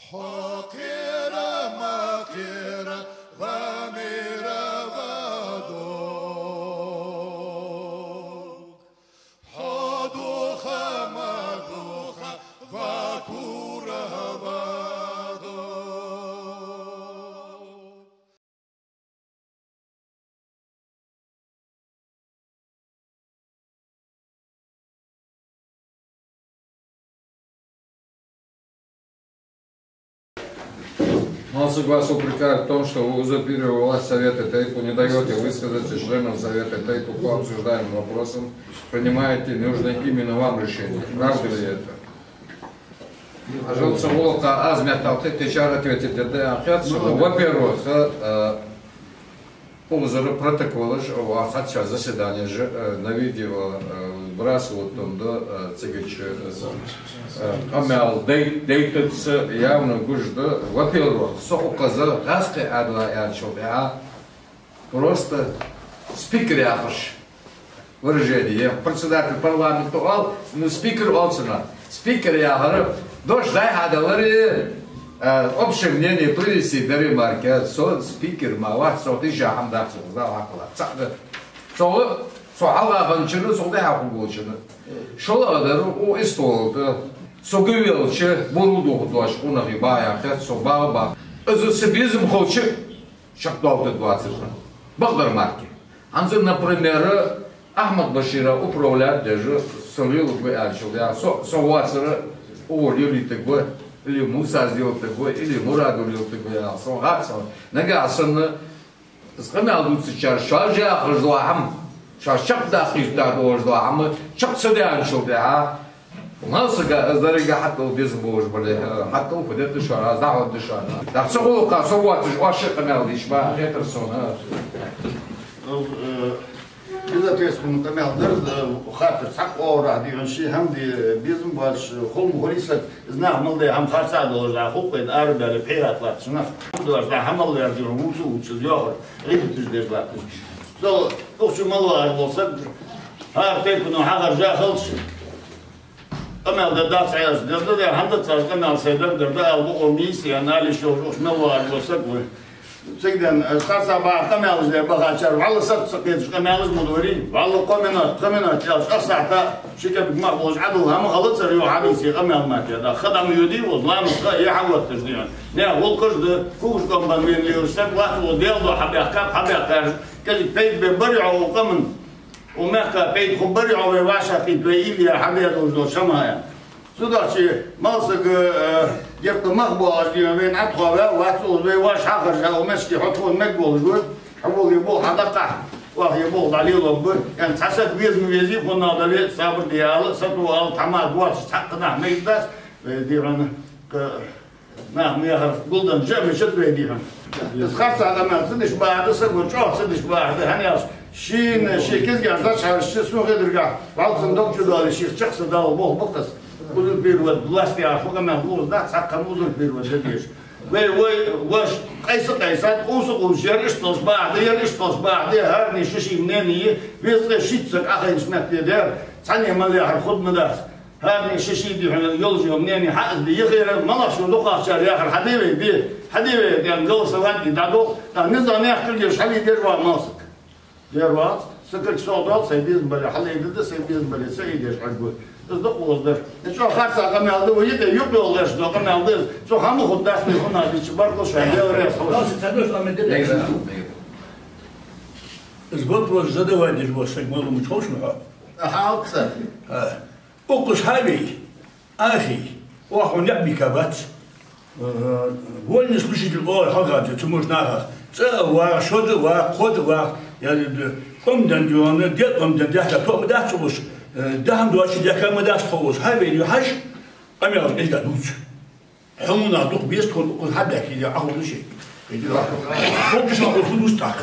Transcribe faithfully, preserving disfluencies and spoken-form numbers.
Хьо кхера ма кхера, ва мера ва дог. Хьо духа ма духа, ва кура ва дог. Малсаг, вас упрекают в том, что вы узурпировали власть Совета Тейпу, не даёте высказаться членам Совета Тейпу по обсуждаемым вопросам, принимаете нужные именно вам решения. Правда ли это? Пожалуйста, гӀулакха аз меттел кхетачар ответить де да хет сона. Во-первых, э, укхазара протоколаш, а, цхьацца заседанеш, э, на видео, э, выбрасывать да, э, цигача, э, э, къамаьл дай-, дайтаца явно гуш да. Во-первых, со укхаза гӀазкхи Ӏаьдала аьлча тӀехьа, просто спикер яхаш выражение. Председатель парламента оал, ну, спикер оал цунах. Спикер яхар, дош дӀа-хьа даларе, э, общее мнение привести да ремарка. Со спикер ма вац, со тиша хӀама дац, со зал хьакхала. Цхьа да. Со, со хьалха хинначунна, со тӀехьа хургволчунна. ШоллагӀа дар, укх истола тӀа, со гӀо велча, бур духадош, къонахий баха хет, со баха баха. Из са безам хилча, чакхдоалийтаргвацар. Бакъдар марке. ХӀанз, например, Ахьмад-Башира управлять деш, со леладергва аьлча, я со, со воацар, укхо лелийтаргва, или Муса лелийтаргва, или Мурад лелийтаргва, я со гӀац. Нагахь санна из къамаьл дувцачар шоаш яхаш дола хӀама, шоаш чакхдаккха хьийза долаш дола хӀама чакх ца даьнначул тӀехьа, Малсага, из деррига хьатӀадала безам болаш бале, э, хьатӀадала фу дергда шоана, аз дӀахьоргда шоана. ТӀаккха цу гӀулакха со воацаш, оаш шоай къамаьл деш ба, хетар сона. Ну, э, безответственный къамаьл дар, э, хаттар цхьаккха оагӀорахьа дийгӀан, ший хӀама де безам боацаш, хӀама хулий саг, из нах мел даь хӀама харцахьа долаш дӀа хукъен арабаьле пхьегӀат латташ нах. Долаш дӀа хӀама мел даьр дийгӀан, вувцаш, вувцаш из йоахар, гӀибаташ деш латташ. Цул укх чу мел вагӀаш вола саг, хӀара тайпано хьахержа хилча, къамаьл дар дац Ӏаьржа, дар да, дар хӀама дац аз къамаьл сай дар, дар да, ала бокъо миси, анализ йолаш, уж мел вагӀаш вола саг ва. Цига денз, э, харцахьа баха къамаьлаш даь бахачар, вӀалла саг ца кхеташ къамаьлаш ма дорий, вӀалла кхо минот, пхи минот аьлча, ах сахьата ши кепиг мах болаш Ӏадал хӀама хилацар, йоах хьадийце къамаьл мара. ТӀаккха ха дӀа ма йодий, оз ламаз ха е хьавотташ дийгӀан. Наьха гӀулакхаш да, кугаш къам бан вена лелаш саг вац, оз Даьла духьа хьабаьхкаб, хьабаьхкаб, кӀезига пайда бе бар йоах укх къаман. Укх мехка пайда хургбар йоах вай вӀашагӀкхийтта, вай илли яр хьадаь долаш дола шамаӀа. Цудухьа Малсага, э, декъа мах боагӀаш дийгӀан, вайна Ӏатхо ваь вац, укхаза вай воаш хьахержа, укх мехка хьо тхона мегаргволаш ва, хьавола е болх хьадаккха, оаха е болх дӀалелоргба. Яьнна цхьа саг безам везе, хӀанна дале, сабар де ала, сату ала, тхьамада воацаш цхьаккха нах мегаргдац, э, дийгӀан, к-, Нах ма яхар, гулденна жа а мичад вай дийгӀан. Из харцахьа къамаьл ца деш бахьан да, саго чӀоагӀа ца деш бахьан да, хӀана аьлча шийна, ший кизгаш дӀачухьаьржача, сона хетаргахьа, вӀалла цун дог чу доале, шийх чакх ца дала болх ба-кх из. Узурпировать власти яхаш ва къамаьл, укхаза дац цхьаккха хӀама узурпировать де дезаш. Вай, вай, вай къайса къайсад, къувса къувсаш, ер иштта долаш бахьан да, ер иштта долаш бахьан да, хӀаране ший-ший мнение я, везткъе шийтта саг Ӏохайнача метте дар, цхьанне мел яхар хургдац. ХӀаране ший-ший дийгӀан йолаш йола мнение хьаэца де, яхар малагӀа шо дукхагӀчар яхар хьаде вай, бе, хьаде вай, аьнна, голосовать де дӀадолх, тӀаккха низагӀа наьха кулгаш хьалийдеш вац Малсаг. Дер вац, са кулг согӀа доал, сай безам бале хьалайдергда, сай безам бале ца айдеш Ӏергва. Из да укхаза дар. Из чӀоагӀа харцахьа къамаьл да, вай юкъе юкъ йолаш дола къамаьл да из. Цо хӀама хургдац, вай хӀанз дича баркал шоана, Даьла раьза хилва. Из вопрос задавать деш вола саг малув ма ховш хьона? Хьалца. Укхаза хьавей, ахий, оаха хьона ниӀ бийкабац. Э, вольный слушатель оал хьалхарча цу муш нахах. ЦӀа а вагӀа, шозза а вагӀа, кхозза а вагӀа. Я, э, къам денна дийгӀан, декъа къам денна даьхка тоъ ма дац укхаза. Э, даха доацаш даьхка ма дац тхо укхаза. Хьавей, хьажа, къамаьлаш кӀезига дувца. Хьо мунах дукха беза тхона укхаза хьабаьхкийтар, Ӏохувла шоай. Ховш ма ховш хӀама устах.